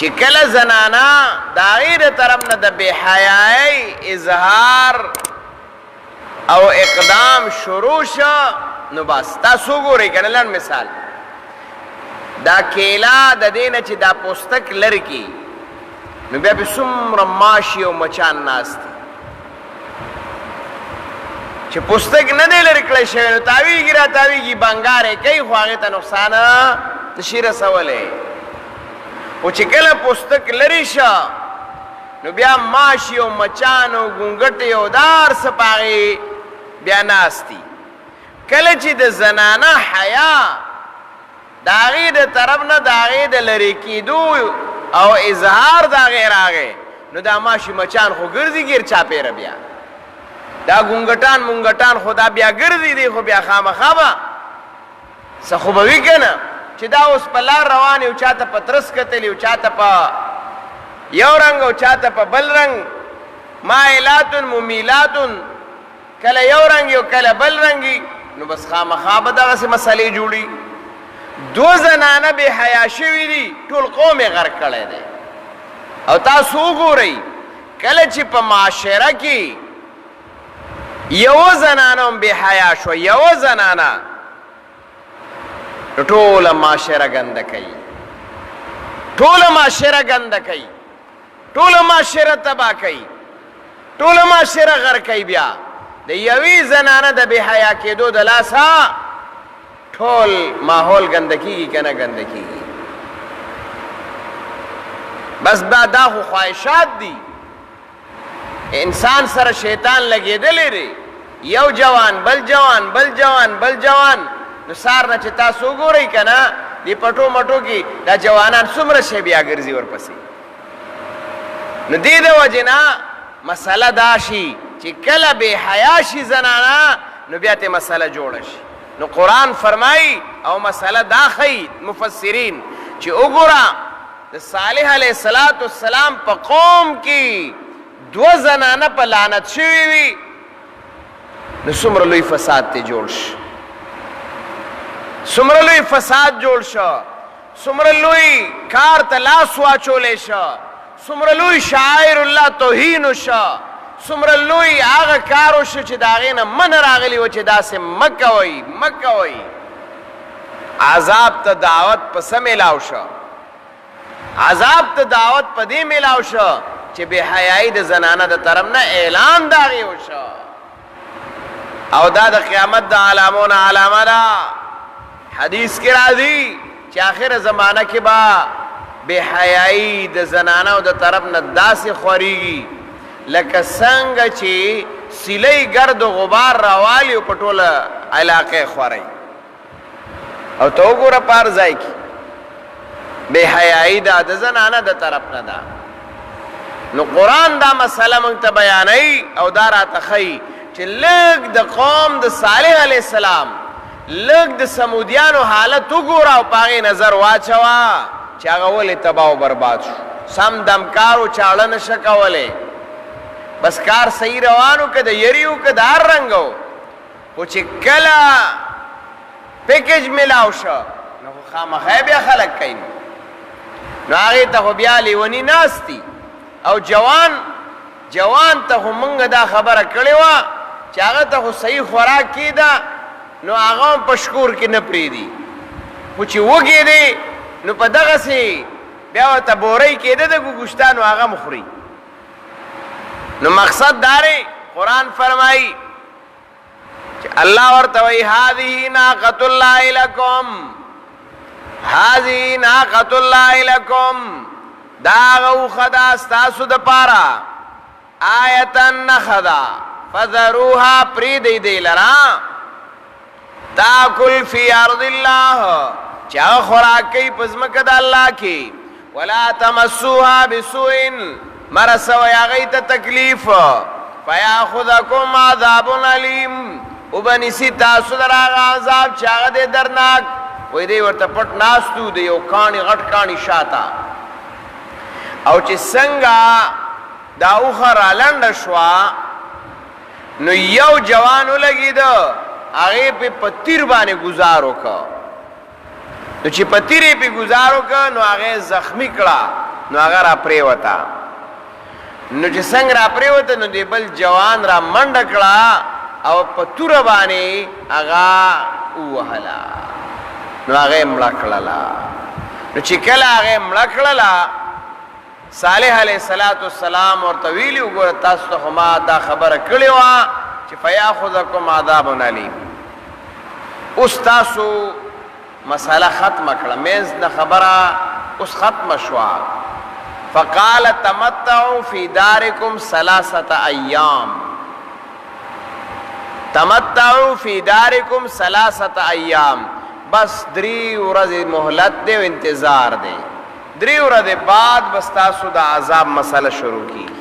چې کله زنانه د هغې د طرف نه د بې حیایۍ اظهار او اقدام شروع شو، نو بس تاسو وګورئ که نه. لنډ مثال، دا کیلا د دې نه چې دا پوستک لرې کړي، نو بیا پې څومره ماشي او مچان ناست دي. چې پوستک نه دی لرې کړی شوی، نو تاویږي را تاویږي، بنګار یې کوي، خو هغې ته نقصان نشي رسولی. خو چې کله پوستک لرې شه، نو بیا ماشي او مچان او ګونګټې او دا هر څه په هغې بیا ناست دي. کله چې د زنانه حیا د هغې د طرف نه د هغې د لرې کېدو او اظهار د هغې راغی، نو دا ماشي مچان خو ګرځي ګیر چاپېره، بیا دا ګونګټان مونګټان خو دا بیا ګرځي دی، خو بیا خامخا به څه خو به وي که نه، چې دا اوس په لار روان یو چاته په ترس کتلی او چاته په یو رنګ او چاته په بل رنګ، مایلات ممیلات، کله یو رنګ یو کله بل رنګ، نو بس خامخا به دغسې مسئلې جوړي. دوه زنانه بې حیا شوي دي، ټول قوم یې غرق کړی دی. او تاسو وګورئ، کله چې په معاشره کې یوه زنانه هم بې حیا شوه، یوه زنانه، نو ټوله معاشره ګنده کوي، ټوله معاشره ګنده کوي، ټوله معاشره تباه کوي، ټوله معاشره غرق کوي. بیا د یوې زنانه د بې حیا کېدو د لاسه ټول ماحول ګنده کېږي که نه ګنده کېږي؟ بس دا خو خواهشات دي، انسان سره شیطان لګېدلی دی، یو جوان، بل جوان، بل جوان، بل جوان. نو سار نه چې تاسو وګورئ که نه، دې پټو مټو کې دا جوانان څومره شی بیا ګرځي ورپسې. نو دې د وجې نه مسله دا شي چې کله بې حیا شي زنانه، نو بیا ترې مسله جوړه شي. نو قرآن فرمایي او مسله دا ښیي مفسرین چې وګوره، د صالح علیه السلام په قوم کې دوه زنانه په لعنت شوي وي، نو څومره لوی فساد ته جوړ شو، څومره لوی فساد جوړ شو، څومره لوی کار ته لاس واچولی شو، څومره لوی شاعر الله توهین وشو، څومره لوی هغه کار وشو چې د هغې نه منع راغلي و چې داسې مه کوئ، مه کوئ. عذاب ته دعوت په څه میلاو شو؟ عذاب ته دعوت په دې میلاو شو چې بې حیایي د زنانه د طرف نه اعلان د هغې وشو. او دا د قیامت د علامو نه علامه ده. حدیث کې راځي چې آخره زمانه کې به بې حیایي د زنانو د طرف نه داسې خورېږي لکه څنګه چې سیلۍ ګرد و غبار راوالي او په ټوله علاقه خوروي. او ته وګوره، په هر ځای کې بې حیایي ده، د زنانه د طرف نه ده. نو قرآن دا مسله موږ ته بیانوي او دا راته ښیي چې لږ د قوم د صالح علیه السلام، لږ د سمودیانو حالت وګوره او په هغې نظر واچوه چې هغه ولې تباه او برباد شو. سم دم کار و، چاړه نه شه کولی، بس کار صحیح روان و، که د یري و که د هر رنګه و، خو چې کله پیکج ملاو شو، نو خو خامخا بیا خلک کوي. نو هغې ته خو بیا لیوني ناست دي. او جوان جوان ته خو مونږ دا خبره کړې وه چې هغه ته خو صحیح خوراک کېده، نو هغه هم په شکور کې نه پرېږدي، خو چې وږی دی، نو په دغسې بیا ورته بورۍ کېده د ګوګوشتانو، هغه هم خوري. نو مقصد دا دی، قرآن فرمایي چې الله ورته وایي: هذه ناقة الله لکم، هذه ناقة الله لکم، دا هغه اوښه ده ستاسو دپاره، آیتا، نښه ده، فذروها، پرېږدئ دی لره، تاکل فی ارض الله، چې هغه خوراک کوي په ځمکه د الله کې، ولا تمسوها بسوء، مه رسوئ هغوی ته تکلیف، فیاخذکم عذاب الیم، وبه نیسي تاسو لره هغه عذاب چې هغه دی درناک. وایي دی ورته پټ ناست وو د یو کاڼي، غټ کاڼي شاته، او چې څنګه دا اوښه رالنډه شوه، نو یو جوان ولګېده، هغې پې په تیر باندې ګزار وکړ. نو چې په تیر یې پې ګزار وکړ، نو هغه یې زخمي کړه. نو هغه را پریوته. نو چې څنګه را پریوته نو دی بل جوان را منډه کړه او په توره باندې هغه ووهله، نو هغه یې مړه کړله. نو چې کله هغه یې مړه کړله، صالح علیه الصلاة والسلام ورته ویلي، وګوره تاسو ته خو ما دا خبره کړې وه چې فیاخذکم عذاب علیم، اوس تاسو مسئله ختمه کړه، مینځ نه خبره اوس ختمه شوه. فقال تمتعوا فی دارکم ثلاثة ایام، تمتعوا فی دارکم ثلاثة ایام، بس درې ورځې مهلت دی او انتظار دی، درې ورځې بعد به ستاسو د عذاب مسئله شروع کیږي.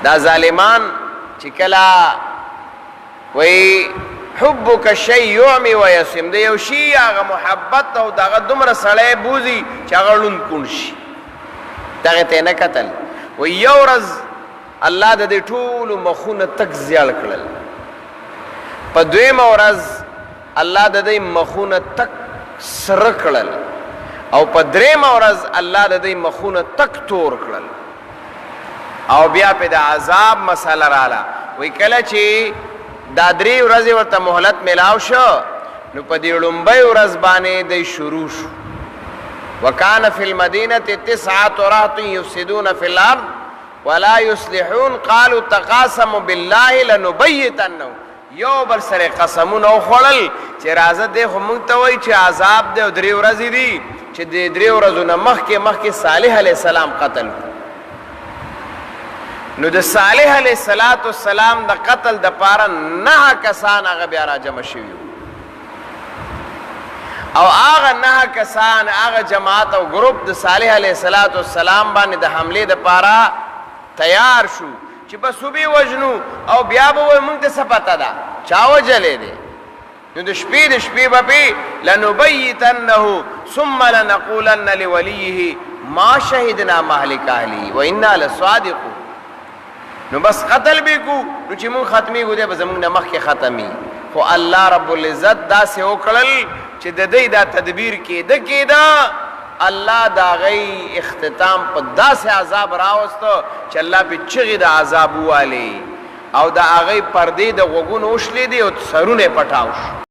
دا ظالمان چې کله وایي حبک الشیء یعمی و یصم، د یو شي هغه محبت او دغه دومره سړی بوځي چې هغه ړوند کوڼ شي، دغه ته یې نه کتل. وایي یو ورځ الله د دې ټولو مخونه تک زیړ کړل، په دویمه ورځ الله د دې مخونه تک سره کړل، او په درېیمه ورځ الله د دې مخونه تک تور کړل. او بیا په د عذاب مسله رااله. وی کله چې دا درې ورځې ورته مهلت ملاو شو، نو په دې ړومبۍ ورځ باندې دی شروع شو. وکان فی المدینه تسعة رهط یفسدون فی الارض ولا یصلحون قالوا تقاسموا بالله لنبیتنه. یو بل سره قسمونه وخوړل چې راځه دی خو موږ ته وایي چې عذاب دی او درې ورځې دي، چې د درې ورځو نه مخکې مخکې صالح علیه السلام قتل کړو. نو د صالح علیه السلام د قتل دپاره 9 کسان هغه بیا راجمع شوي وو، او هغه 9 کسان هغه جماعت او ګروپ د صالح علیه السلام باندې د حملې دپاره تیار شو چې بس وبې وژنو او بیا به وایو موږ ته څه پته ده چا وژلی دی. نو د شپې د شپې به پې لنبیتنه ثم لنقولن لولیه ما شهدنا مهلک اهله وانا لصادقون. نو بس قتل به کو، نو چې مونږ ختمېږو دی به زمونږ نه مخکې ختمي. خو الله رب العزت داسې وکړل چې د دی دا تدبیر کېده کېده الله د هغوی اختتام په داسې عذاب راوسته چې الله پې چغې د عذاب ووالې او د هغوی پردې د غوږونو وشلېدې او سرونه یې پټاو شو.